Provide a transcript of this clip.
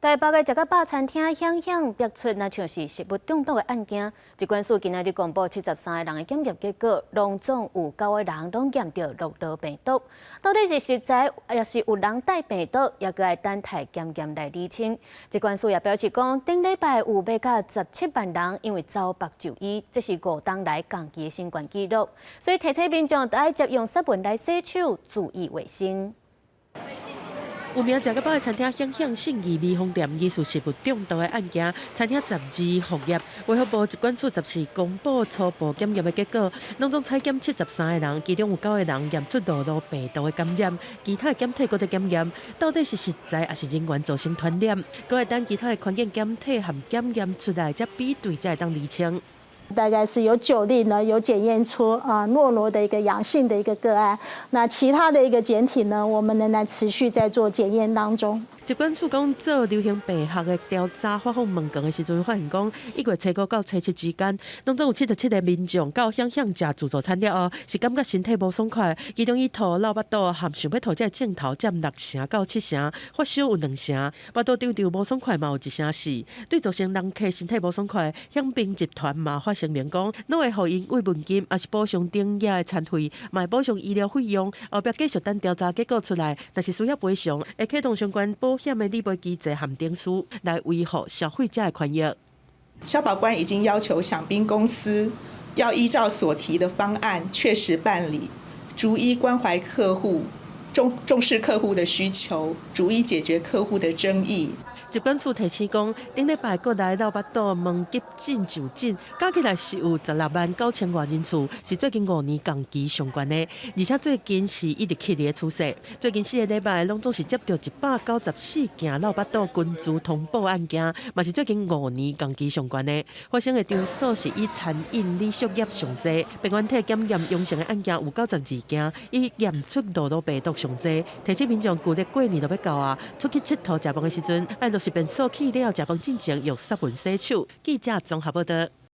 台北的食甲飽餐廳響響逼出，若像是食物中毒的案件。疾管署今仔日公布73個人的檢驗結果，攏總有九個人攏驗著諾羅病毒。到底是食材，抑是有人帶病毒，猶閣愛等待檢驗來釐清。疾管署也表示講，頂禮拜有欲到17萬人因為走腹就醫，這是5冬來仝期的新懸紀錄。所以提醒民眾著愛捷用殺蚊來洗手，注意衛生。有名食甲飽的餐廳響響信義美鳳店疑似食物中毒的案件，餐廳十二復業。衛福部疾管署14公布初步檢驗的結果，攏總採檢73個人，其中有九個人驗出諾羅病毒的感染，其他的檢體閣佇檢驗，到底是食材抑是人員造成傳染？閣愛等其他的環境檢體和檢驗出來，才比對才會當釐清。大概是有9例呢，有檢驗出啊諾羅的一個陽性的一個個案。那其他的一個檢體呢，我們仍然持續在做檢驗當中。疾管署講做流行病學的調查，發放問卷的時陣，發現講1月初5到初七之間，攏總有77個民眾到響響食自助餐了後，是感覺身體無爽快，其中以吐、落腹肚和想欲吐這个症頭佔六成到七成，發燒有兩成，腹肚脹脹無爽快嘛有一成四。對造成人客身體無爽快，響賓集團嘛發聲明講，攏會予𪜶慰問金，抑是補償頂額的餐費，嘛會補償醫療費用。後壁繼續等調查結果出來，若是需要賠償，會啟動相關保險的理賠機制和程序來維護消費者的權益。消保官已經要求享賓公司要依照所提的方案確實辦理，逐一關懷客戶，重視客戶的需求，逐一解決客戶的爭議。疾管署提醒講，頂禮拜國內落腹肚問急診就診，加起來是有16萬9千外人次，是最近5年仝期上懸的，而且最近是一直起的趨勢。最近4個禮拜，攏總是接著194件落腹肚群聚通報案件，嘛是最近五年仝期上懸的。發生的場所是以餐飲旅宿業上濟，病原體檢驗陽性的案件有92件，以驗出諾羅病毒上濟。提醒民眾舊曆過年就欲到啊，出去𨑨迌食飯的時陣，愛落實便所去了，食飯進前用殺蚊洗手。記者綜合報道。